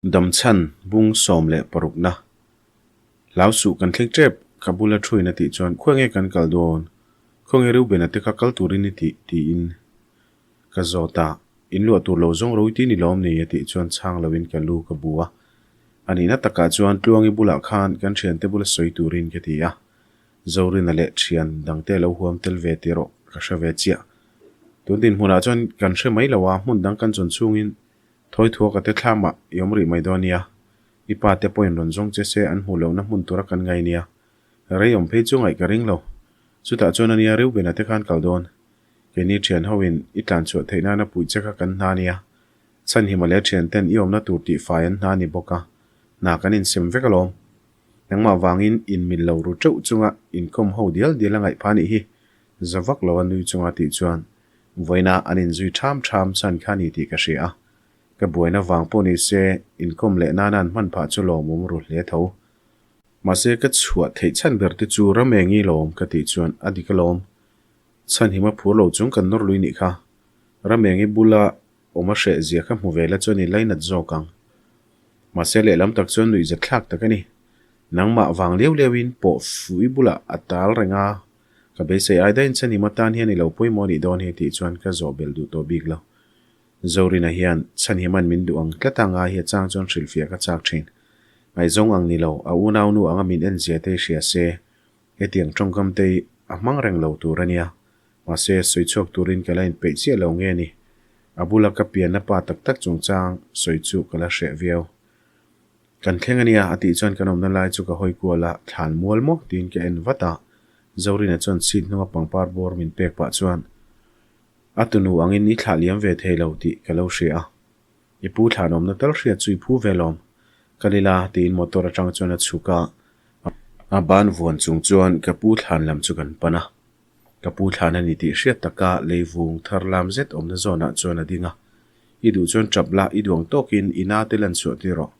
Damchhan bung 16 na. Hlau suh kan thleng tep, ka bula thuin a tih chuan khawnge kan kal dawn, khawnge Reuben-a te kha kal turin i tih? tiin ka zawt a, in luah tur lo zawng ro i ti ni lawm ni? a tih chuan chhang loin ka lu ka bu a, a nihna takah chuan Tluangi bulah khan kan thiante bula sawi turin ka ti a, Zorina leh thian dangte lo huam tel ve tih erawh ka hre ve chiah. Tun dinhmunah chuan kan hre mai lo a, hmun dang kan zawn chhungin Thawi thuak a te thlamah i awm rih mai dawn nia. I pa te pawhin rawn zawng che se an hmuh lohna hmun tura kan ngai nia. Rei awm phei chu ngaih ka ring lo. Chutah chuan ania Reuben-a te khan kal dawn. Keini thian hoin i tlan chhuah theih nana puih che kha kan hna nia. Chhanhima leh thian ten i awmna tur tih fai an hna ni bawk a, hna kan insem vek alawm. Nangmah vangin inmil lo ru teuh chunga inkawm ho dial dial a ngaih pha nih hi. Za vak lo a nui chunga tih chuan Vawiina an inzui ṭham ṭham chhan kha ni tih ka hria a, ka buaina vang pawh ni se inkawm leh nana an hman phah chu lawmawm ru hle tho. Mahse ka chhuah theih chhan ber te chu Ramengi lawm ka tih chuan a dik alawm. Chhanhim a phur lo chung kan nawr lui nih kha. Ramengi bula awm a hreh zia kha hmu ve la chuan i lainat zawk ang. Mahse lehlam tak chuan nuihzat thlak tak a ni. Nangmah vang liau liauin pawh fui bulah a tal reng a. Ka beisei ai daihin chhan him atan hian i lo pawimawh anih dawn hi tih chuan ka zawh belh duh tawh bik lo. Zorina hian chhan him an min duh ang tlat a ngai hi a chang chuan hrilhfiah ka chak thin. Ngaihzawng ang ni lo, a unaunu anga min en zia te hi hria se, hetiang tawngkam te hi a hmang reng lo tur a nia. Mahse, sawi chhuak turin ka la inpeih chiah lo nge ni. A bula ka pianna pa tak tak chungchang sawi chu ka la hreh viau. Kan thleng a nia, a tih chuan kan awmna lai chu ka hawi kual a, thlan mual maw tiin ka en vat a. Zorina chuan seat hnunga pangpar bawr min pek pah chuan, A tunu angin i thlah liam ve thei lo tih ka lo hria a. I pu thlan awmna tal hriat chu i phu ve lawm. Ka lila, tiin motor atang chuan a chhuk a. A ban vuan chung chuan ka pu thlan lam chu kan pan a. Ka pu thlan a ni tih hriat taka leivung thar lam zet awmna zawnah chuan a ding a. I duh chuan tap la, i duang tawkin i nate lan chhuah tir rawh.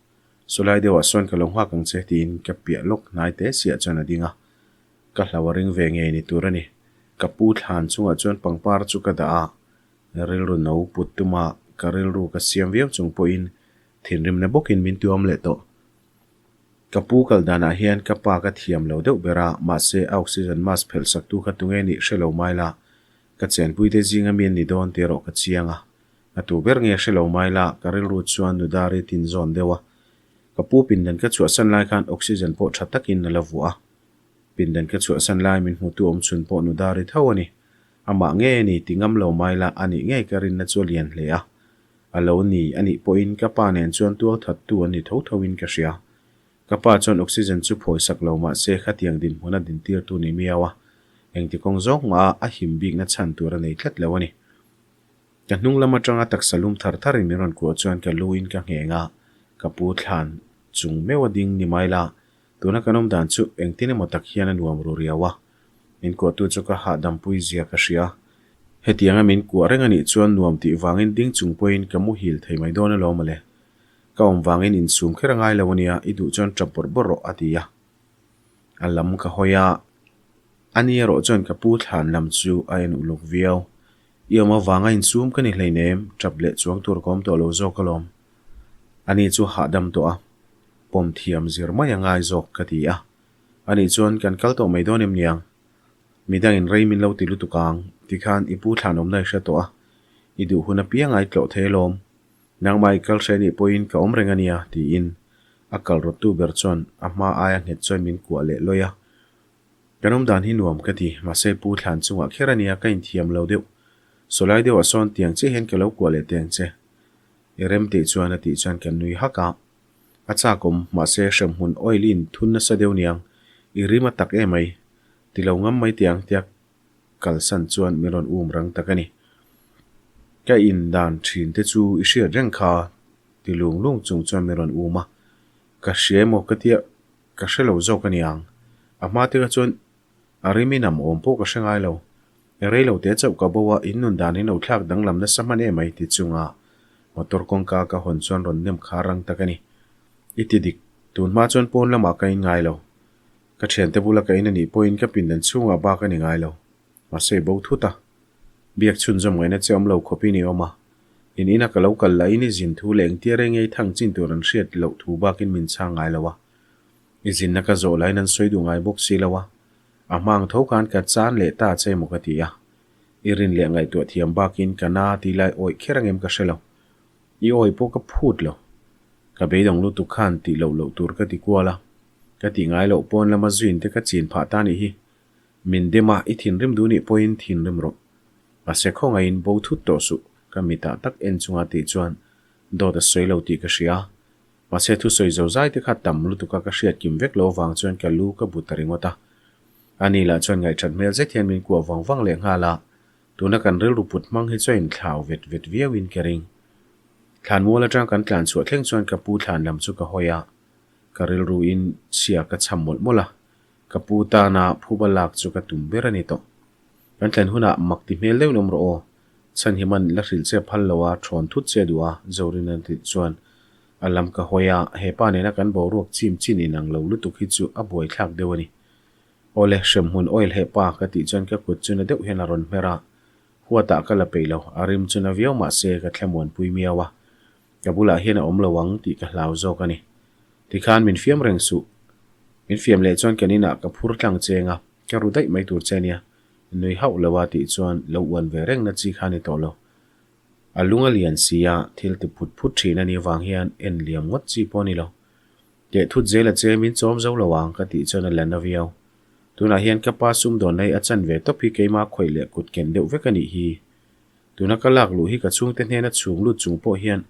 Sawlai deuhah sawn ka lo nghak ang che tiin ka piah lawk hnai te siah chuan a ding a. Ka hlau a ring ve ngei ni tur a ni. Ka pu thlan chungah chuan pangpar chu ka dah a, rilru no put tuma ka rilru ka siam viau chung pawhin thinrimna bawkin min tuam leh tawh. Ka pu kal danah hian ka pa ka thiam lo deuh ber a, mahse a oxygen mask phelh sak tu kha tunge nih hre lo mai la, ka chenpuite zinga mi an ni dawn tih erawh ka chiang a. A tu ber nge hre lo mai la, ka rilru chuan Nudari tin zawn deuh a. Ka pu pindan ka chhuahsan lai khan oxygen pawh tha takin a la vuah a. Pindan ka chhuahsan lai min hmutu awm chhun pawh Nudari tho a ni. Amah nge ni ti ngam lo mai la, a nih ngei ka rinna chu a lian hle a. A lo ni a nih pawhin ka pa nen chuan tual thattu an ni tho thoin ka hria. Ka pa chuan oxygen chu phawi sak lo mah se khatiang dinhmun a dintirtu ni miau a, engti kawng zawk mah a a him bikna chhan tur a nei tlat lo a ni. Ka hnung lam atanga taksa lum thar tharin min rawn kuah chuan ka lu in ka ngheng a, ka pu thlan chung meuh a ding ni mai la, tuna kan awm dan chu engtin emaw tak hian a nuam ru riau a. Min kuahtu chu ka hahdampui zia ka hria. Hetianga min kuah reng a nih chuan nuam tih vangin ding chung pawhin ka muhil thei mai dawn alawm mawle. Ka awm vangin insum kher a ngai lo a nia, i duh chuan tap bawrh bawrh rawh a ti a. A lam ka hawi a, a ni erawh chuan ka pu thlan lam chu a en uluk viau. I awm avanga insum ka ni hleinem, tap leh chuang tur ka awm tawh lo zawk alawm. A ni chu hahdam tawh a, pawm thiam zir mai a ngai zawk ka ti a. A nih chuan kan kal tawh mai dawn em niang? Midangin rei min lo ti lutuk ang, tikhan i pu thlan awmna i hre tawh a, i duh hun apiang a i tlawh thei alawm. Nangmah i kal hre nih pawhin ka awm reng a nia, tiin a kal rawttu ber chuan a hma aia nghet chuan min kuah leh lawih a. Kan awm dan hi nuam ka ti, mahse pu thlan chungah kher a nia ka inthiam lo deuh. Sawlai deuhah sawn tiang chiah hian ka lo kuah leh teng che. I rem tih chuan a tih chuan kan nui hak a. A chak awm, mahse hremhmun oil in thun nasa deuh niang, i rim a tak emai. Ti lo ngam mai tiang tia kalsan chuan min rawn um rang tak a ni. Ka in dan thin te chu i hriat reng kha ti lung lung chung chuan min rawn um a. Ka hria emaw ka tia ka hre lo zawk a niang. A hma te kha chuan a rim in am awm pawh ka hre ngai lo. Rei lo te chauh ka bo a, in nun dan in lo thlak danglam nasa hman emai ti chunga motor kawngka ka hawn chuan rawn nem kha rang tak a ni. I ti dik, tun hma chuan pawn lamah ka in ngai lo. Ka thiante bula ka in a nih pawhin ka pindan chhungah bak a ni ngai lo. Mahse i bo thut a. Biak chhunzawm ngaihna che awm lo khawpin i awm a. In ina ka lo kal lahin i zin thu leh engtia reng nge i thang chin tur an hriat loh thu bakin min chhang ngai lo a. I zinna ka zawh lahin an sawi duh ngai bawk si lo a. A hma ang tho khan ka chan leh ta che emaw ka ti a. I rin leh ngaihtuah thiam bakin ka na ti lai awih kher angem ka hre lo. I awi pawh ka phut lo. Ka beidawng lutuk khan tih loh loh tur ka ti kual a. Ka tih ngai loh pawn lama zuin te ka chin phah ta nih hi. Min dem a, i thinrim duh nih pawhin thinrim rawh. Mahse khawngaihin bo thut tawh suh, ka mitah tak en chunga tih chuan dawt a sawi lo tih ka hria. Mahse thusawi zo zai te kha tam lutuk a ka hriat kim vek lo avang chuan ka lu ka bu ta ringawt a. Ani lah chuan ngaihthat hmel zet hian min kuah vang vang leh nghal a, tuna kan rilru put hmang hi chu a inthlau vet vet viauin ka ring. Thlan mual atang kan tlan chhuah thleng chuan ka pu thlan lam chu ka hawi a, ka rilru in chhia ka cham mawlh mawlh a, ka pu tana phuba lak chu ka tum ber a ni tawh. Kan thlen hunah mak ti hmel deuhin awm rawh aw, chhan hi man la hrilh che phal lo a, thawn thut che duh a, Zorin a tih chuan a lam ka hawi a, he pa nena kan boruak chim chin inang lo lutuk hi chu a buaithlak deuh a ni. Awle, hremhmun oil heh pa ka tih chuan ka kut chu na deuh hian a rawn hmer a, huatah ka la peih lo, a rim chu na viau mahse ka thlamuanpui miau a, ka bulah hian a awm lo ang tih ka hlau zawk a ni. Tikhan min fiam reng suh. Min fiam leh chuan kan inah ka phur tlang cheng a, ka ru daih mai tur che ania, nui hauh lo a tih chuan lo uan ve reng na chi kha a ni tawh lo. A lung a lian si a, thil ti phut phut thin a nih avang hian en liam ngawt chi pawh a ni lo. Teh thut zel a che min chawm zo lo ang ka tih chuan a la na viau. Tunah hian ka pa sumdawn lei a chan ve tawp hi keimah khawih leh kut ken deuh vek a nih hi. Tuna ka lak luh hi ka chhungte hnena chhung lut chung pawh hian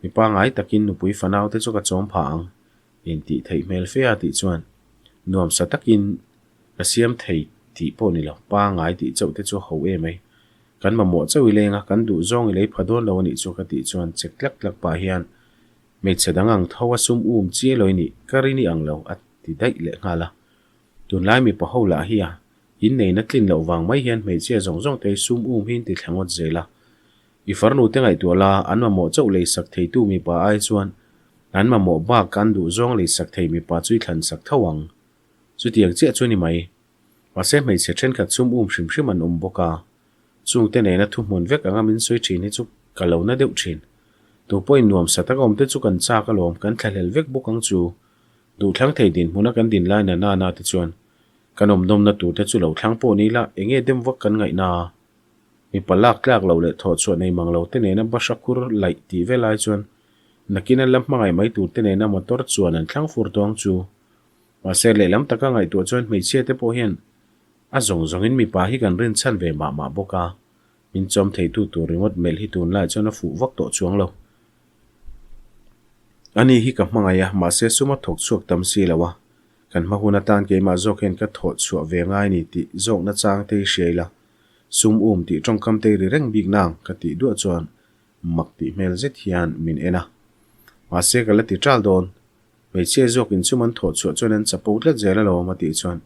mi pangngai takin nupui fanau te chu ka chawm phah ang intih theih hmel fe a tih chuan nuamsa takin ka siam thei tih pawh ni lo, pangngai tih chauh te chu ho em ai. Kan mamawh chauh i leng a, kan duh zawng i lei pha dawn lo a nih chu ka tih chuan chek tlak tlak pah hian Hmeichhe dang ang tho a sum um chiai lo i nih ka rin i ang lo a ti daih leh nghal a. Tunlai mipa ho lah hi a inneihna tlin loh vang mai hian hmeichhia zawng zawng te hi sum um hi in ti thla ngawt zel a. I farnu te ngaihtuah la an mamawh chauh lei sak theitu mipa ai chuan an mamawh bak an duh zawng lei sak thei mipa chu i thlan sak tho ang. Chutiang chiah chu ni mai. Mahse hmeichhe thenkhat sum um hrim hrim an awm bawk a. Chungte nena thuhmun vek anga min sawi thin hi chu ka lo na deuh thin. Tu pawhin nuamsa taka awmte chu kan chak alawm, kan thlahlel vek bawk ang chu. Duhthlang thei dinhmuna kan din lai na na na te chuan kan awmnawmna turte chu lo thlang pawh ni ila eng nge dem vak kan ngaihna a? Mipa lak tlak lo leh thawhchhuah nei mang lo te nena bahra khur laih tih vel ai chuan nakin an la hmangaih mai turte nena motor chuan an thlang fur tawh ang chu. Mahse lehlam taka ngaihtuah chuan hmeichhia te pawh hian A zawng zawngin mipa hi kan rinchhan ve mah mah bawk a, min chawm theitu tur ringawt melh hi tunlai chuan a fuh vak tawh chuang lo. Ani hi ka hmangaih a, mahse sum a thawk chhuak tam si lo a, kan hma hun atan keimah zawk hian ka thawh chhuah ve ngai ni tih zawkna chang te hi hria ila, sum um tih tawngkam te hi ri reng bik nang ka tih duah chuan mak tih hmel zet hian min en a. Mahse ka la ti ṭal dawn, hmeichhia zawkin sum an thawh chhuah chuan an chapo tlat zel alawm a tih chuan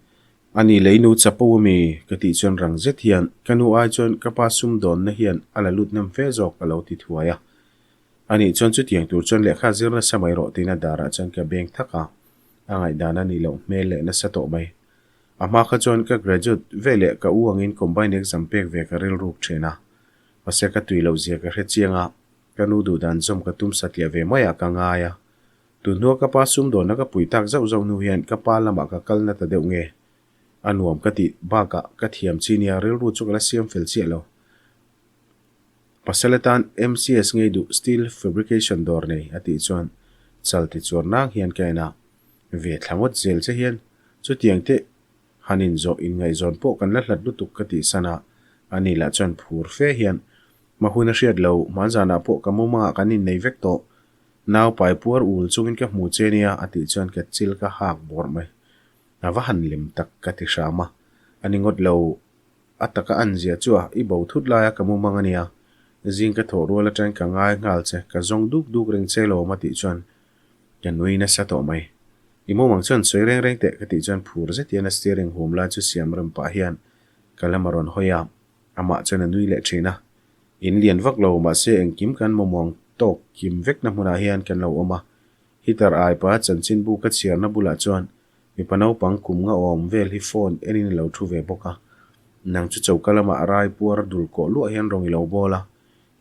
A ni lei nu chapo ami? Ka tih chuan rang zet hian ka nu ai chuan ka pa sumdawnna hian a la lut hnem fe zawk a lo ti thuai a. A nih chuan chutiang tur chuan lehkha zir nasa mai rawh tiin a darah chuan ka beng thak a, a ngaihdan a nih loh hmel leh nasa tawh mai. A hma kha chuan ka graduate ve leh ka u angin combine exam pek ve ka rilruk thin a, mahse ka tui loh zia ka hre chiang a, ka nu duhdan zawm ka tum satliah ve maiah ka ngai a. Tunhnua ka pa sumdawnna ka pui tak zauh zauh hnu hian ka pa lamah ka kal na ta deuh nge? A nuam ka tih bakah ka thiam chi nia rilru chu ka la siam fel chiah lo. Pasal atan MCS ngei duh steel fabrication dawr nei a tih chuan chal ti chuar nang hian ka en a, ve thla ngawt zel che hian chutiang te han inzawh inngaihzawn pawh kan la hlat lutuk ka tih san a, ani lah chuan phur fe hian hma hun a hriat lo, hmanzanah pawh ka mumangah kan innei vek tawh Nau pai puar ul chungin ka hmu che nia a tih chuan ka chil ka hak bawrh mai. A va han lem tak ka ti hram a. A ni ngawt lo, a taka an zia chu a, i bo thut laia ka mu mang a nia. Zing ka thawh rual atangin ka ngai nghal che, ka zawng duk duk reng che lawm a tih chuan ka nui nasa tawh mai. I mumang chuan sawi reng reng teh ka tih chuan phur zet hian a steering hum lai chu siam rem pah hian ka lam a rawn hawi a, amah chuan a nui leh thin a. In lian vak lo, mahse engkim kan mawmuang tawk kim vekna hmunah hian kan lo awm a. Heater aipa chanchinbu ka chhiarna bulah chuan mipa naupang kum nga awm vel hi phone enin a lo thu ve bawk a. Nang chu choka lamah rai puar dul kawh luah hian rawng i lo bawl a.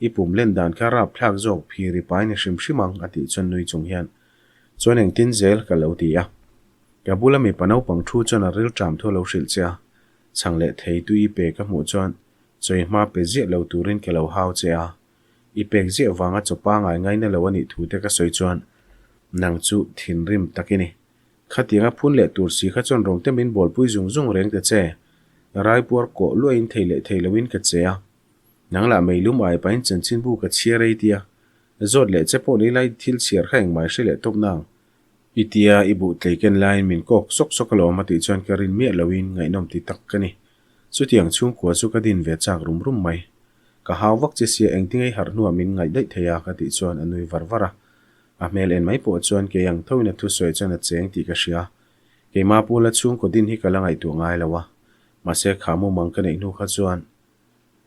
I pum len dan kha rapthlak zawk phir i pai ni hrim hrim ang a tih chuan nui chung hian chuan engtin zel ka lo ti a. Ka bula mipa naupang thu chuan a rilṭam thu a lo hrilh che a, chhang leh thei tui i pe ka hmuh chuan chawi hma pe ziah lo turin ka lo hau che a, i pek ziah vanga chaw pangai ngaina lo a nih thu te ka sawi chuan nang chu thinrim tak i ni. Khatianga phun leh tur si kha chuan rawng te min bawlpui zung zung reng ta che. Raipuar kawh luahin thei leh thei loin ka che a. Nang lah meilum ai pahin chanchinbu ka chhiar ei tia. Zawt leh che pawh ni lai thil chhiar kha engmai hre leh tawp nang. I tia i buh tlei ken laiin min kawk sawk sawk alawm a tih chuan ka rin miah loin ngaihnawm ti tak ka ni. Chutiang chhungkua chu ka din ve chak rum rum mai. Ka hau vak che sia engtinge i harh hnuah min ngaih daih thei a ka tih chuan a nui var var a. A hmel en mai pawh chuan kei ang thoin a thusawi chuan a cheng tih ka hria. Keima pula chhungkaw din hi ka la ngaihtuah ngai lo a. Mahse kha mumang ka neih hnu kha chuan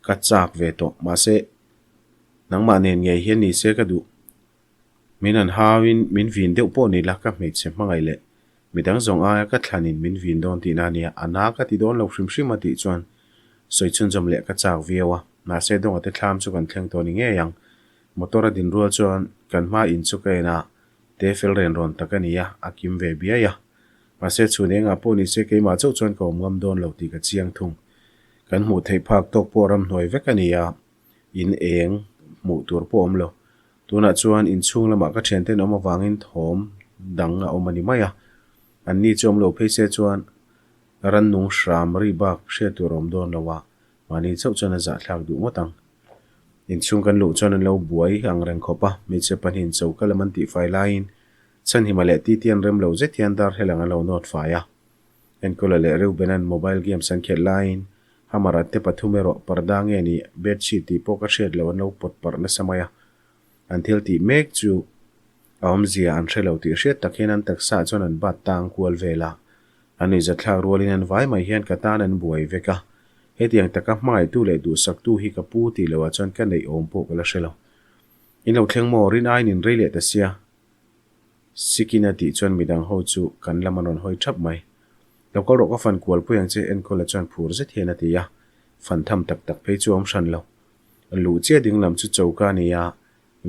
ka chak ve tawh. Mahse nangmah nen ngei hian ni se ka duh. Min han hauin min vin deuh pawh ni la ka hmeichhe hmangaih leh midang zawng aia ka thlanin min vin dawn tihna a nia, a na ka ti dawn lo hrim hrim a tih chuan sawi chhunzawm leh ka chak viau a. Mahse Dawngate thlam chu kan thleng tawh ni ngei ang. Motor a din rual chuan kan hma in chu ka en a, te fel ren rawn tak a ni a, a kim ve biai a. Mahse chhun engah pawh ni se keimah chauh chuan ka awm ngam dawn lo tih ka chiang thung. Kan hmuh theih phak tawk pawh ramhnuai vek a ni a, in eng hmuh tur pawh awm lo. Tunah chuan inchhung lamah ka thianten awm avangin thawm dang a awm a ni mai a. An ni chu awm lo phei se chuan rannung hram ri bak hriat tur a awm dawn lo a, mahni chauh chuan a zahthlak duh ngawt ang. Inchhung kan luh chuan an lo buai ang reng khawp a, hmeichhe pahnihin choka lam an tihfai laiin Chhanhima leh Titi an rem lo zet hian darthlalang an lo nawt fai a. Enkawla leh Reuben-a'n mobile games an khelh laiin Hammer-a te pathum erawh parda nge ni bedsheet tih pawh ka hriat loh an lo pawt parh nasa mai a. An thil tih mek chu a awmzia an hre lo tih hriat tak hian an taksa ah chuan an bat tang kual vel a. An nuihzatthlak rualin an vai mai hian ka tan an buai vek a. Hetiang taka hmangaihtu leh duhsaktu hi ka pu tih loh ah chuan ka neih awm pawh ka la hre lo. In lo thleng maw? Rin aiin in rei leh ta sia. Sikina tih chuan midang ho chu kan lam an rawn hawi thap mai. Lo kal rawh ka fan kual pui ang che Enkawla chuan phur zet hian a ti a, fan tham tak tak phei chu a awm hran lo. Luh chiah ding lam chu choka a ni a,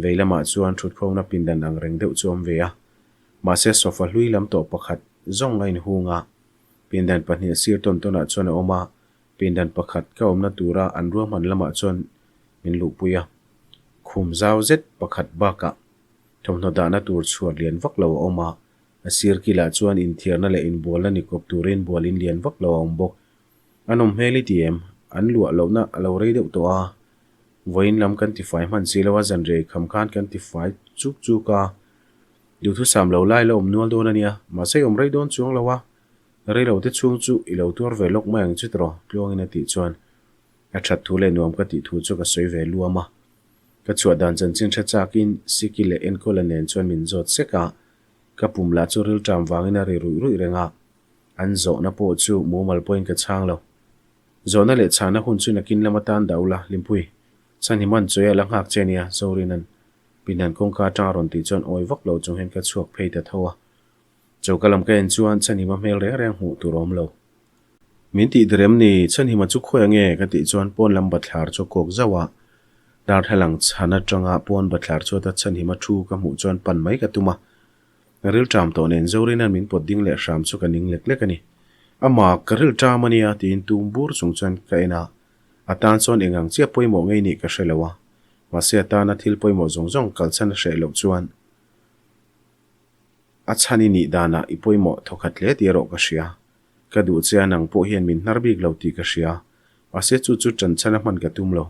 vei lamah chuan thutkhawmna pindan ang reng deuh chu a awm ve a. Mahse sofa hlui lam tawh pakhat zawng a inhung a, pindan pahnih a sir tawn tawnah chuan a awm a, pindan pakhat ka awmna tura an ruahman lamah chuan min luhpui a. Khum zau zet pakhat bakah Thawmhnaw dahna tur chhuat lian vak lo a awm a, a sir kilah chuan inthiarna leh inbualna ni kawp turin bual in lian vak lo a awm bawk. A nawm hmel i ti em? An luah lohna a lo rei deuh tawh a, vawiin lam kan tifai hman si lo a, zan rei kham khan kan tifai chuk chuk a, duhthusam lo lai la awm nual dawn a nia, mahse i awm rei dawn chuang lo a, rei lo te chhung chu i lo tuar ve lawk mai ang chu tiraw? Tluangin a tih chuan a that thu leh nuam ka tih thu chu ka sawi ve luam a. Ka chhuah dan chanchin hre chakin Siki leh Enkawla nen chuan min zawt sek a, ka pum lah chu rilṭam vangin a ri ruih ruih reng a, an zawhna pawh chu mumal pawhin ka chhang lo. Zawhna leh chhahna hun chu nakin lam atan dah ula, Hlimpui, chhan hi man chawi a la nghak che nia, Zorina'n pindan kawngka atang a rawn tih chuan awi vak lo chung hian ka chhuak phei ta tho a. Choka lam ka en chuan Chhanhima hmel reng reng hmuh tur a awm lo. Min tih direm ni, Chhanhima chu khawi ange? ka tih chuan pawn lam bathlar chu a kawk zauh a. Darthlalang chhan atanga pawn bathlar chhuata Chhanhima thu ka hmuh chuan pan mai ka tum a. Rilṭam tawh nen Zorina'n min pawt ding leh hram chu ka ning lek lek a ni. Ama, ka rilṭam a nia tiin tum bur chung chuan ka en a. A tan chuan eng ang chiah pawimawh ngei nih ka hre lo a. Mahse a tana thil pawimawh zawng zawng kalchhan a hreh loh chuan A chhan i nih danah i pawimawh thawkhat hle tih erawh ka hria. Ka duh che a nang pawh hian min hnar bik lo tih ka hria. Mahse chu chu ṭan chhan a hman ka tum lo.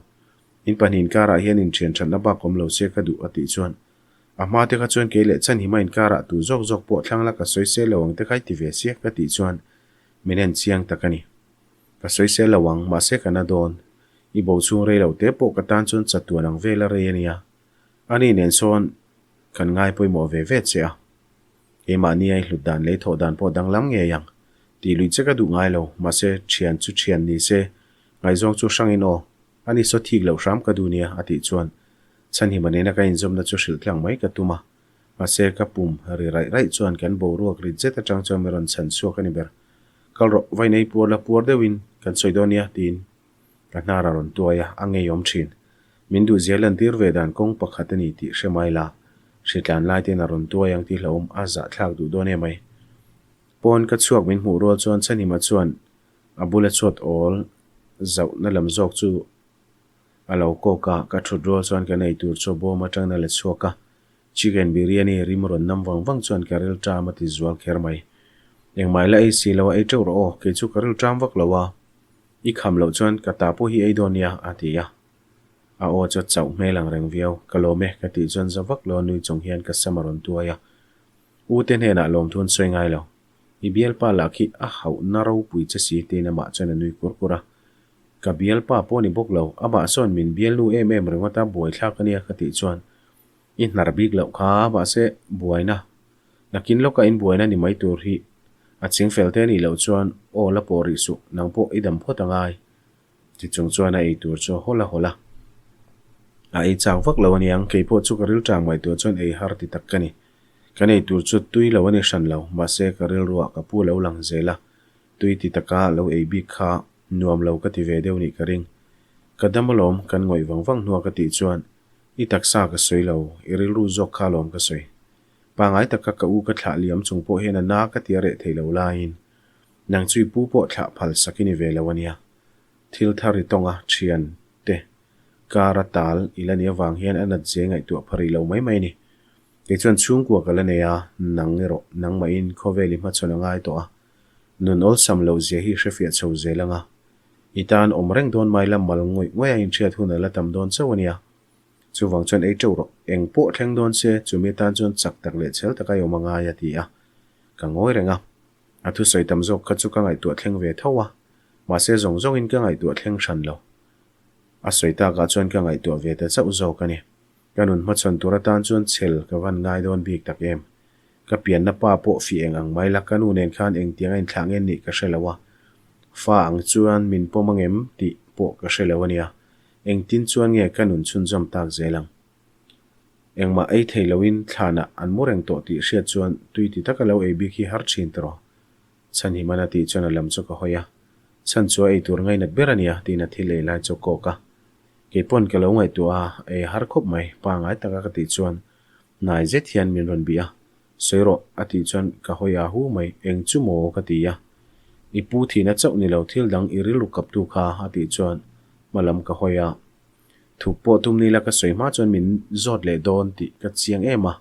In pahnih inkarah hian inṭhian ṭhatna bak awm lo se ka duh a tih chuan a hma te kha chuan kei leh chhan hima inkarah tu zawk zawk pawh thlang la ka sawi sel lo ang te kha i ti ve sia ka tih chuan min en chiang tak a ni. Ka sawi sel lo ang, mahse ka na dawn. I bo chhung rei lo te pawh ka tan chuan chatuan ang vel a rei a nia. Ani nen sawn kan ngai pawimawh ve ve che a. Keimahni a i hlut dan lei thawh dan pawh danglam ngei ang. Tih luih che ka duh ngai lo, mahse thian chu thian ni se, ngaihzawng chu hrangin aw, ani saw thik loh hram ka duh nia a tih chuan Chhanhima nena ka inzawmna chu hrilh tlang mai ka tum a. Mahse ka pum ri raih raih chuan kan boruak rit zet atang chuan min rawn chhan chhuak a ni ber. Kal rawh, vainei puar la puar deuhin kan sawi dawn nia tiin ka hnar a rawn tuai a, a ngeiawm thin. Min duhzia lantir ve dan kawng pakhat a ni tih hre mai la, hritlan lai ten a rawn tuai ang tih hlauhawm a zahthlak duh dawn em mai. Pawn ka chhuak min hmuh rual chuan Chhanhima chuan a bula chhuat awl zauhna lam zawk chu a lo kawk a, ka thut rual chuan kan eitur chu bawm atangin a la chhuak a, Chicken biryani rim rawn nam vang vang chuan ka ril ṭam a ti zual kher mai. Engmah la ei si lo a ei ṭeuh rawh aw, kei chu ka ril ṭam vak lo a, i kham loh chuan ka ta pawh hi ei dawn nia a ti a. A aw chu a chauh hmel ang reng viau, ka lawm e ka tih chuan za vak lo a nui chung hian ka sam a rawn tuai a. U te hnenah lawmthu an sawi ngai lo. I bialpa lah khi a hauhna ropui che si tiin amah chuan a nui kur kur a. Ka bialpa pawh a ni bawk lo, amah sawn min bialnu em em ringawt a buaithlak a nia ka tih chuan I hnar bik loh kha mahse buaina, nakin lawka in buaina ni mai tur hi a ching fel te anih loh chuan aw la pawh rih suh, nang pawh i dam phawt angai. Ti chung chuan a ei tur chu a hawl a hawl a. A ei chak vak lo aniang, kei pawh chu ka rilṭam ngaihtuah chuan ei har ti tak ka ni. Kan ei tur chu tui lo a ni hran lo, mahse ka rilruah ka pu lo lang zel a, tui ti taka lo ei bik kha nuam lo ka ti ve deuh nih ka ring. Ka dam alawm, kan ngawih vang vang hnua ka tih chuan I taksa ka sawi lo, i rilru zawk kha alawm ka sawi. Pangai taka ka u ka thlah liam chung pawh hian a na ka ti a reh thei lo laiin nang chu i pu pawh thlah phal sak i ni ve lo a nia. Thil thar i tawng a, thian te kar a tal i la nih avang hian a nat zia i ngaihtuah pha rih lo mai mai a ni. Kei chuan chhungkua ka la nei a, nang erawh nangmahin khawvel i hmachhawn a ngai tawh a, nun awlsam loh zia hi i hrefiah chho zel ang a. I tan awm reng dawn mai la mal ngawih ngawih a inhriat hun a la tam dawn chauh a nia. Chuvang chuan ei teuh rawh, eng pawh thleng dawn se chumi atan chuan chak tak leh chhel taka i awm a ngai a ti a. Ka ngawi reng a. A thusawi tam zawk kha chu ka ngaihtuah thleng ve tho a. Mahse zawng zawngin ka ngaihtuah thleng hran lo. A sawi takah chuan ka ngaihtuah ve ta chauh zawk a ni. Ka nun hmachhawn tur atan chuan chhel ka van ngai dawn bik tak em. Ka pianna pa pawh fih eng ang mai la, ka nu nen khan engtiang a inthlah nge nih ka hre lo a. Fa ang chuan min pawm angem tih pawh ka hre lo a nia. Engtin chuan nge ka nun chhunzawm tak zel ang? Engmah ei thei loin thlanah an mu reng tawh tih hriat chuan tui ti taka lo ei bik hi har thin tawh. Chhanhimana tih chuan a lam chu ka hawi a. Chhan chu a ei tur ngainat ber a nia tiin a thil ei lai chu a kawk a. Kei pawn ka lo ngaihtuah a, ei har khawp mai, pangai taka ka tih chuan hnai zet hian min rawn bih a. Sawi rawh, a tih chuan ka hawi a hu mai, eng chu maw ka ti a. I pu thihna chauh ni lo thil dang i rilru kaptu kha, a tih chuan hma lam ka hawi a. Thuk pawh tum ni la ka sawi hma chuan min zawt leh dawn tih ka chiang em a.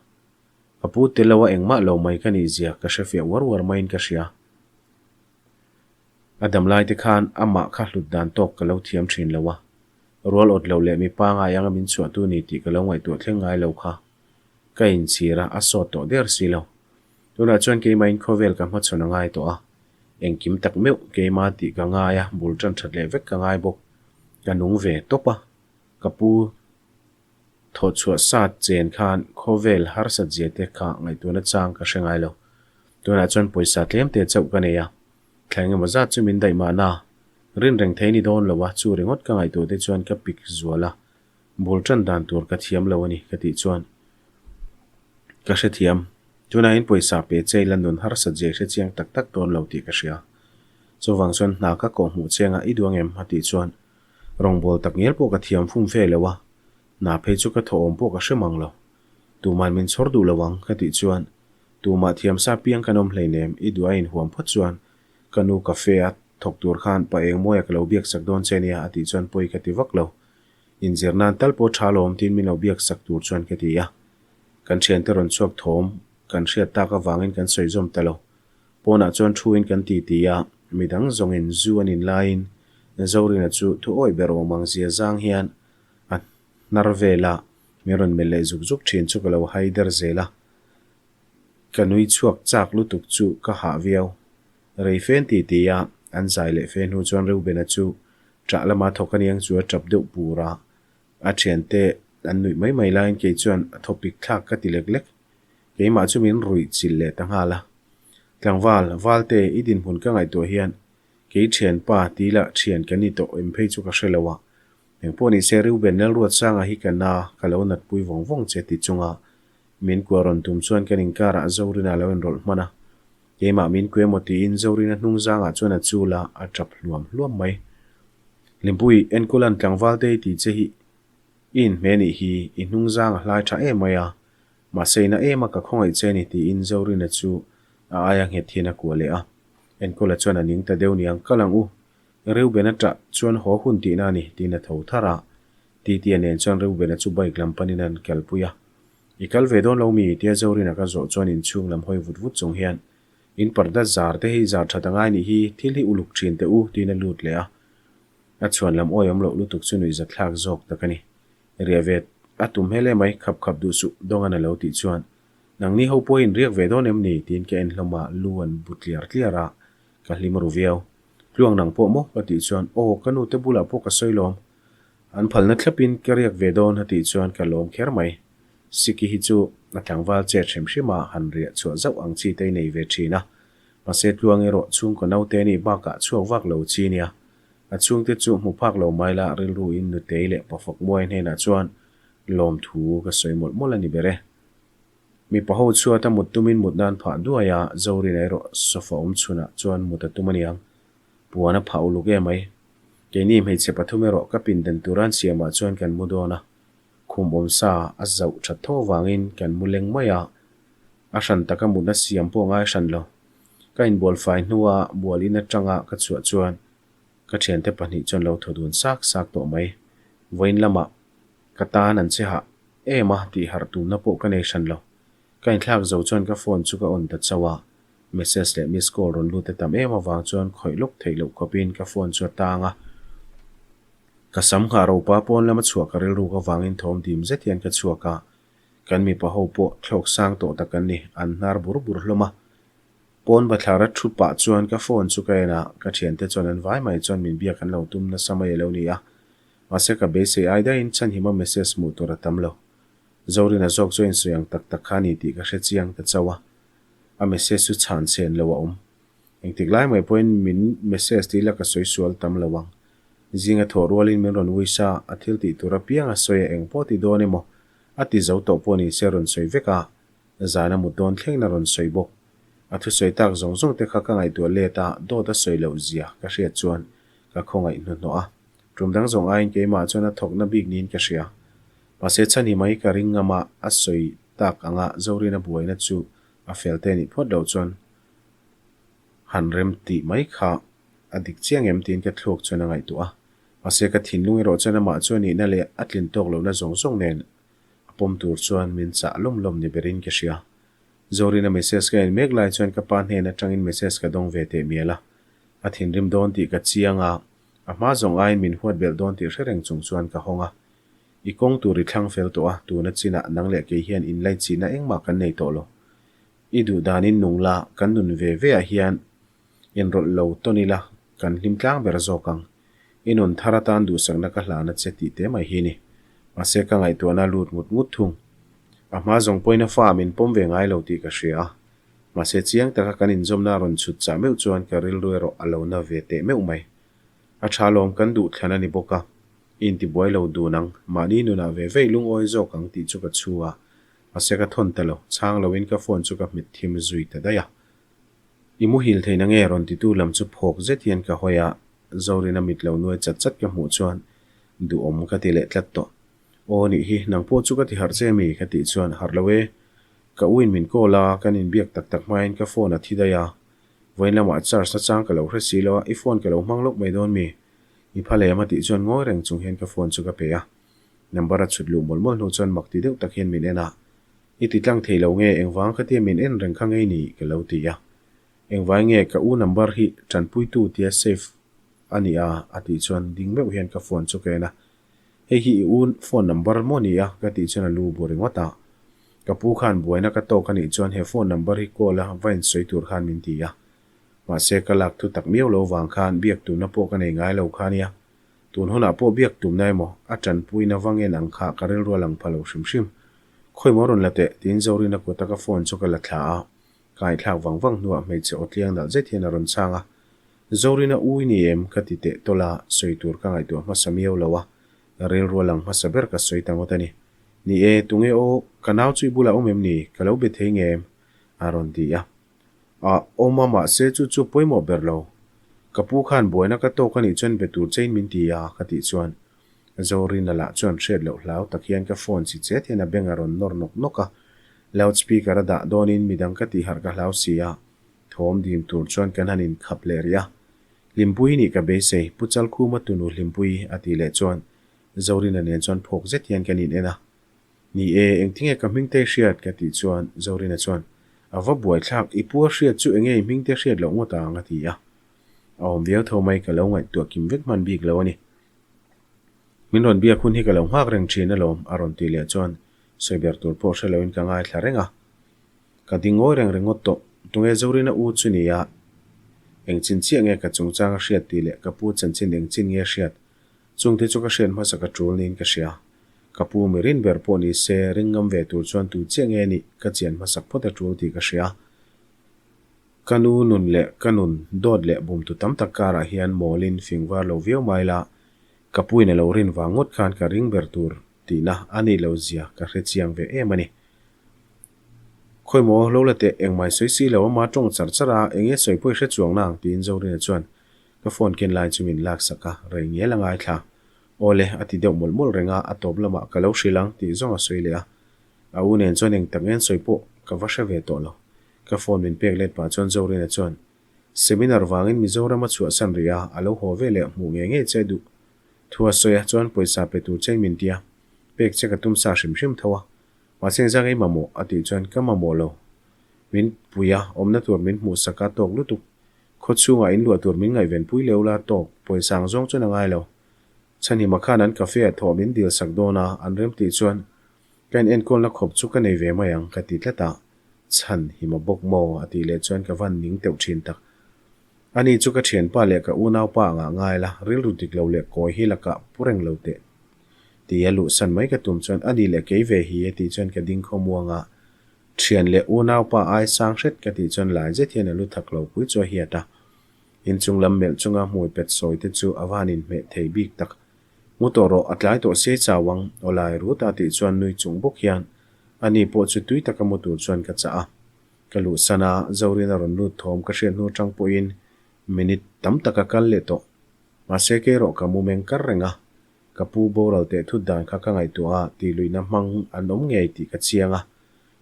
Ka pu tel lo a engmah lo mai ka nih zia ka hrefiah uar uar maiin ka hria. A dam lai te khan amah kha hlut dan tawk ka lo thiam thin lo a. Rual awt lo leh mi pangai anga min chhuahtu ni tih ka lo ngaihtuah thleng ngai lo kha. Ka inchhir a, a sawt tawh der si lo. Tunah chuan keimahin khawvel ka hmachhawn a ngai tawh a. Engkim tak meuh keima tih ka ngai a, bul tan that leh vek ka ngai bawk. Ka nung ve tawp a, ka pu thawhchhuah sat chen khan khawvel harsat zia te kha ngaihtuahna chang ka hre ngai lo. Tunah chuan pawisa tlem te chauh ka nei a, thla engemaw zat chu min daih mahna. Rin reng thei ni dawn lo a, chu ringawt ka ngaihtuah te chuan ka pik zual a, Bul tan dan tur ka thiam lo a ni ka tih chuan ka hrethiam. Tunah in pawisa pe che ila nun harsat zia i hrechiang tak tak dawn lo tih ka hria. Chuvang chuan hna ka kawh hmuh chengah i duang em? a tih chuan rawngbâwl tak ngial pawh ka thiam fum fe lo a, hna phei chu ka thawhawm pawh ka hre mang lo. Tuman min chhawr duh lo ang ka tih chuan tumah thiam sa piang kan awm hleinem i duh a inhuam phawt chuan ka nu cafe a thawk tur khan pa engmawia ka lo biak sak dawn che nia a tih chuan pawi ka ti vak lo. Inzir nan tal pawh tha lawm tiin min lo biak sak tur chuan ka ti a. Kan thiante rawn chhuak thawm kan hriat tak avangin kan sawi zawm ta lo. Pawnah chuan thu in kan ti ti a, midang zawngin zu an in laiin Zorina chu thu awih ber awm ang zia zang hian a hnar vel a, min rawn melh leh zuk zuk thin chu ka lo hai der zel a. Ka nui chhuak chak lutuk chu ka hah viau. Rei fen ti ti a, an zai leh fe hnu chuan Reubena chu ṭah lama thawk a niang chu a ṭap deuh pur a, a ṭhiante an nuih mai mai laiin kei chuan a thawpik thlak ka ti lek lek. Keimah chu min ruih chilh leh ta nghal a. Tlangval, Valte, i dinhmun ka ngaihtuah hian kei ṭhianpa ti lah ṭhian kan ni tawh em phei chu ka hre lo a. Engpawh ni se Reuben Lalruatsanga hi ka na, ka lo natpui vawng vawng che ti chunga min kuah rawn tum chuan kan inkarah Zorina lo inrawlh hman a. Keimah min kuai emaw tiin Zorina hnung zangah chuan a chul a, a tap hluam hluam mai. Hlimpui, Enkulan tlangval te i tih che hi I inhmeh nih hi, i hnungzang a hlai tha em mai a, mahse ina em a ka khawngaih che ni tiin Zorina chu a aia nghet hian a kuah leh a. Enkawla chuan a ning ta deuh niang, Kal ang u, Reubena tah chuan haw hun tihna a ni tiin a tho thar a. Titia nen chuan Reubena chu bike lam panin an kalpui a. I kal ve dawn lo mi? tia Zorina ka zawh chuan inchhung lam hawi vut vut chung hian In parda zar te hi zar that a ngai nih hi, thil hi uluk thin teh u, tiin a lut leh a. A chhuan lam awi awm loh lutuk chu nuihzat thlak zawk tak a ni. Riah ve a tum hel emai, khap khap duh suh, Dawngan a lo tih chuan, Nangni ho pawhin riak ve dawn em ni? tiin ka en hlawm a, lu an bu tliar tliar a, ka hlim ru viau. Tluang nang pawh maw? ka tih chuan, Aw, ka nu te bulah pawh ka sawi lawm. An phalna thlapin ka riak ve dawn a tih chuan ka lawm kher mai. Siki hi chu a tlangval chet hrim hrim a, han riah chhuah zauh ang chi te i nei ve thin a. Mahse tluang erawh chhungkaw naute nih bakah chhuak vak lo chi nia. A chhungte chu hmu phak lo mai la rilru in nutei leh pafawk muai hnenah chuan lawmthu ka sawi mawlh mawlh a ni ber e. Mipa ho chhuat a mut tumin mut nan phah duai a, Zorina erawh sofa awm chhunah chuan mut a tum aniang. Puan a phah uluk em mai. Keini hmeichhe pathum erawh ka pindan tura an siamah chuan kan mu dawn a, khum awmsa a zauh that tho avangin kan mu leng mai a, a hran taka mutna siam pawh ngai hran lo. Ka inbual fai hnua bual in atanga ka chhuah chuan ka thiante pahnih chuan lo thaw dun sak sak tawh mai. Vawiin lamah ka tan an che hah em a tih harh tumna pawh ka nei hran lo. Ka inthlak zo chuan ka phone chu ka on ta chauh a, Message leh miss call rawn lut te tam em avang chuan khawih lawk theih loh khawpin ka phone chu a tang a. Ka sam nghah ropa pawn lama chhuah ka rilruk avangin thawm dim zet hian ka chhuak a, kan mipa ho pawh thlawk sang tawh tak an ni, an hnar bur bur hlawm a. Pawn bathlara thu pah chuan ka phone chu ka en a, ka thiante chuan an vai mai chuan min biak an lo tum nasa mai a lo ni a. Mahse ka beisei ai daihin chhanhima message hmuh tur a tam lo. Zorina zawk chu a insawi ang tak tak kha a ni tih ka hre chiang ta chauh a. A message chu chhan chhen lo a awm. Engtik lai mai pawhin min message tih ila ka sawi sual tam lo ang. Zinga thawh rualin min rawn uisa, a thil tih tur apiang a sawi a eng pawh ti dawn emaw a ti zo tawh pawh ni se rawn sawi vek a, zan a mut dawn thlengin a rawn sawi bawk. A thusawi tak zawng zawng te kha ka ngaihtuah let a, dawt a sawi loh zia ka hriat chuan ka khawngaih hnuhnawh a. Tum dang zawng aiin keimah chuan a thawkna bik niin ka hria. Mahse chhan hi mai ka ring ngam a, a sawi tak anga Zorina buaina chu a fel te nih phawt loh chuan han rem tih mai kha a dik chiang em tiin ka thluak chuan a ngaihtuah a. Mahse ka thinlung erawh chuan amah chu a nihna leh a tlin tawk lohna zawng zawng nen a pawm tur chuan min chah lawm lawm ni berin ka hria. Zorina message ka en mek lai chuan ka pa hnen atangin message ka dawng ve teh mial a. A thinrim dawn tih ka chiang a, a hma zawng aiin min huat belh dawn tih hre reng chung chuan ka hawng a. I kawng tur i thlang fel tawh a, tuna chinah nang leh kei hian inlainchihna engmah kan nei tawh lo. I duh danin nung la, kan nun ve ve ah hian inrawlh lo tawn ila kan hlim tlang ber zawk ang. I nun thar atan duhsakna ka hlana che tih te mai hi ni. Mahse ka ngaihtuahna a lut ngut ngut thung. A hma zawng pawhin a fa min pawm ve ngai lo tih ka hria a. Mahse chiang taka kan inzawmna a rawn chhut chah meuh chuan ka rilru erawh a lo na ve teh meuh mai. A tha lawm kan duh thlan a ni bawk a. I intibuai lo dun ang, mahni nunah ve vei lungawi zawk ang tih chu ka chhu a, mahse ka thawn ta lo, chhang loin ka phone chu ka hmet thim zui ta daih a. I muhil theihna nge rawn titu lam chu phawk zet hian ka hawi a, Zorina mit lo nuai chat chat ka hmuh chuan duhawm ka ti leh tlat tawh. Aw nih hi, nang pawh chu ka ti harh che mi? ka tih chuan harh lo e, ka uin min call a, kan inbiak tak tak hmain ka phone a thi daih a, vawiin lamah charge nachang ka lo hre si lo a, i phone ka lo hmang lawk mai dawn mi? I pha lem a tih chuan ngawi reng chung hian ka phone chu ka pe a. Number a chhut luh mawlh mawlh hnu chuan mak ti deuh tak hian min en a. I ti tlang thei lo nge engvang khatia min en reng kha ngei ni ka lo ti a. Engvai nge ka u number hi tanpuitu tia save a ni a a tih chuan ding meuh hian ka phone chu ka en a. Hei hi i u phone number maw ni a ka tih chuan a lu bu ringawt a. Ka pu khan buaina ka tawk a nih chuan he phone number hi call a va insawi tur khan min ti a. Mahse ka lak thu tak miau lo vang khan biak tumna pawh ka nei ngai lo kha nia. Tun hunah pawh biak tumna emaw a tanpuina va ngen ang kha ka rilru a lang pha lo hrim hrim. Khawi maw rawn la teh tiin Zorina kuta ka phone chu ka la thla a. Ka ngaihthlak vang vang hnuah hmeichhe aw tliang nalh zet hian a rawn chhang a. Zorina u i ni em? ka ti teh tawlh a, sawi tur ka ngaihtuah hmasa miau lo a. Ka rilru a lang hmasa ber ka sawi ta ngawt a ni. Ni e, tunge aw, ka nau chu i bulah awm em ni? Ka lo be thei nge em? a rawn ti a. A awm a mahse chu chu pawimawh ber lo. Ka pu khan buaina ka tawk a nih chuan be tur chein min ti a ka tih chuan. Zorina lah chuan hriat loh hlau tak hian ka phone si chet hian a beng a rawn nawr nawk nawk a. Loud speaker a dah dawnin midang ka tih harh ka hlau si a, thawm dim tur chuan kan han inkhap leh rih a. Hlimpui nih ka beisei, Pu Chalkhuma tunu Hlimpui a tih leh chuan Zorina nen chuan phawk zet hian kan in en a. Ni e, engtinge ka hmingte hriat? ka tih chuan Zorina chuan, A va buaithlak, i pu a hriat chu enge i hmingte hriat loh ngawt ang a ti a. A awm viau tho mai, ka lo ngaihtuah kim vek hman bik lo a ni. Min rawn biak hun hi ka lo nghak reng thin alawm, a rawn tih leh chuan sawi ber tur pawh hre loin ka ngaithla reng a. Ka ding ngawi reng ringawt tawh, tunge Zorina u chu ni a? Eng chin chiah nge ka chungchang a hriat tih leh ka pu chanchin eng chin nge a hriat? Chungte chu ka hriat hmasa ka tul niin ka hria. Ka pu mi rin ber pawh ni se, ring ngam ve tur chuan tu chiah nge nih ka chian hmasak phawt a tul tih ka hria. Ka nu nun leh ka nun dawt leh bumtu tam tak karah hian mawlin fing var lo viau mai la, ka puin a lo rin vang ngawt khan ka ring ber tur tihna a nih lo zia ka hre chiang ve em a ni. Khawimaw lo la teh engmai sawi si lo ama tawng char char a, enge sawi pawh i hre chuang nang tiin Zorina chuan ka phone ken lai chu min laksak a, rei ngial a ngaithla. Aw le, a ti deuh mawlh mawlh reng a, a tawp lamah ka lo hrilh ang tih zawng a sawi leh a. A u nen chuan eng tak ngen sawi pawh ka va hre ve tawh lo. Ka phone min pek let pah chuan Zorina chuan, Seminar vangin Mizoram a chhuahsan rih a, a lo haw ve leh hmuh ngei ngei che duh. Thu a sawi a, chuan pawisa pe tur chein min ti a, pek che ka tum sa hrim hrim tho a. Mahse engzah ngei mamawh? a tih chuan, Ka mamawh lo. Min pui a, awmna tur min hmuh sak a tawk lutuk. Khaw chhungah in luah tur min ngaihven pui leu la tawk, pawisa ang zawng chuan a ngai lo. Chhanhima khan an cafe ah thawh min dil sak dawn a, an rem tih chuan ka in enkawlna khawp chu ka nei ve mai ang ka ti tlat a, Chhanhima bawk maw a tih leh chuan ka van ning teuh thin tak. Ani chu ka thianpa leh ka unaupa angah ngai la, rilru dik lo leh kawi hi lakah pu reng lo teh. Ti a luhsan mai ka tum chuan ani leh kei ve hi a tih chuan ka ding khawmuang a, Thian leh unaupa ai sang hret ka tih chuan lai zet hian a lu thak lo pui chu a hiat a. Inchung lam melh chunga hmui pet sawi te chu a van inhmeh thei bik tak. Mu tawh rawh, a tlai tawh siai chau ang, aw lai rut a tih chuan nui chung bawk hian ani pawh chu tui taka mu tur chuan ka chah a. Ka luhsan a, Zorin a rawn lut thawm ka hriat hnu atang pawhin minute tam tak a kal leh tawh. Mahse kei erawh ka mu meng kar reng a, ka pu boral teh thut dan kha ka ngaihtuah a, tih luihna hmang an awm ngei tih ka chiang a.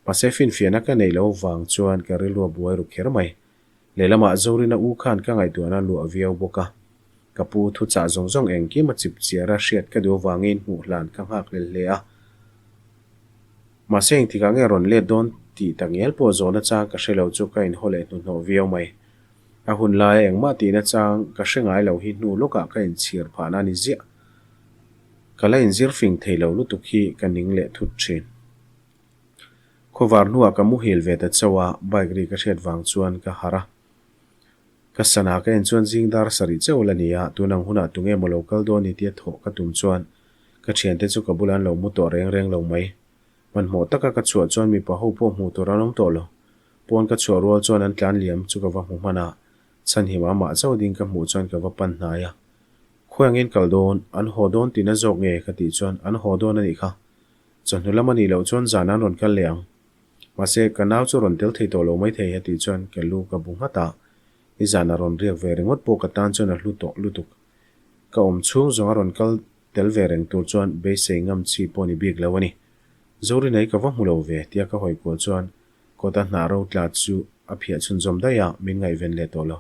Mahse finfiahna ka neih loh vang chuan ka rilru a buai ru kher mai. Lehlamah Zorina u khan ka ngaihtuahna luah viau bawk a. Ka pu thuchah zawng zawng engkim a chip chiar a hriat ka duh avangin hmuh hlan ka nghak hlel hle a. Mahse engtikah nge rawn let dawn tih tak ngial pawh zawhna chang ka hre lo chu ka inhaw leh hnuhnawh viau mai. A hun laia engmah tihna chang ka hre ngai lo hi hnu lawkah ka inchhir phahna a ni ziah. Ka la inzir fing thei lo lutuk hi ka ning leh thut thin. Khawvar hnuah ka muhil ve ta chauh a, bike ri ka hriat vang chuan ka harh a. Ka sana ka en chuan zing dar sarih chauh la ni a, tun ang hunah tunge maw lo kal dawn ni tia thawh ka tum chuan ka thiante chu ka bulah an lo mu tawh reng reng lo mai. Hmanhmawh taka ka chhuah chuan mipa ho pawh hmuh tur an awm tawh lo. Pawn ka chhuah rual chuan an tlan liam chu ka va hmu hman a, chhanhim amah chauh ding ka hmuh chuan ka va pan hnai a. Khawiangin kal dawn, an haw dawn tihna zawk nge ka tih chuan an haw dawn a nih kha. Chawhnu lam a nih loh chuan zan an rawn kal leh ang. Mahse, ka nau chu rawn tel thei tawh lo maithei a tih chuan ka lu ka bu nghat a. Nizan a rawn riak ve ringawt pawh ka tan chuan a hlu tawh lutuk. Ka awm chhung zawng a rawn kal tel ve reng tur chuan beisei ngam chi pawh ni bik lo a ni. Zorinai ka va hmu lo ve tia ka hawi kual chuan kawta hnah ro tla chu a phiah chhunzawm daih a, min ngaihven leh tawh lo.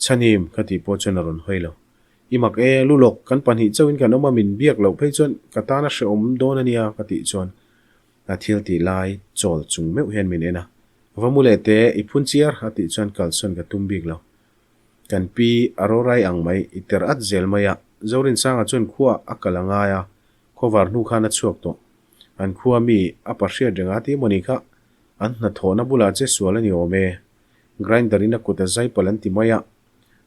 Chhanim ka tih pawh chuan a rawn hawi lo. I mak e, lu lawk, kan pahnih chauhin kan awm a, min biak loh phei chuan ka tan a hrehawm dawn a nia ka tih chuan a thil tih lai chawl chung meuh hian min en a. Va mu leh teh, i phun chiar a tih chuan kalsawn ka tum bik lo. Kan pi a rawrai ang mai, i ter at zel mai a, Zorinsanga chuan khua a kal a ngai a, khawvar hnu khan a chhuak tawh. An khua mi a pa hriat reng a ti emaw ni kha, an hnathawhna bulah che sual a ni awm e. Grinder in a kut a zai palh an ti mai a,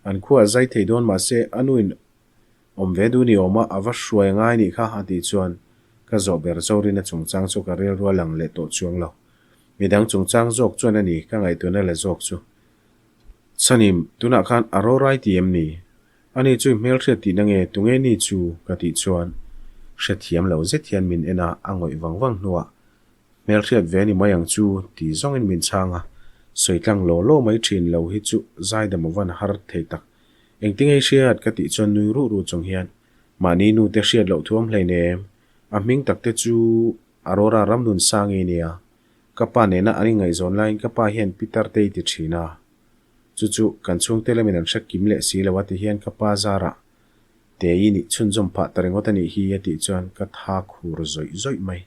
An khua a zai thei dawn mahse a nuin awm ve duh ni awm a, a va hruai ngai nih kha a tih chuan ka zawh ber Zorina chungchang chu ka rilru a lang leh tawh chuang lo. Midang chungchang zawk chuan a ni ka ngaihtuahna la zawk chu. Chhanim, tunah khan a rawrai ti em ni? Ani chu i hmelhriat tihna nge tunge ni chu? ka tih chuan hrethiam lo zet hian min en a, a ngawih vang vang hnuah Hmelhriat ve ni mai ang chu ti zawngin min chhang a, sawi tlang law law mai thin lo hi chu zaidam a van har thei tak. Engtinge i hriat? ka tih chuan nui ruh ruh chung hian, Mahni nu te hriat loh thuam hleinem, a hming tak te chu Aurora Ramnunsangi nia, ka pa nena an inngaihzawn laiin ka pa hian Pitar te i ti thin a. Chu chu kan chhungte lamin an hre kim leh si lo a ti hian ka pa zarah Tei nih chhunzawm phah ta ringawt a nih hi a tih chuan ka tha khur zawih zawih mai.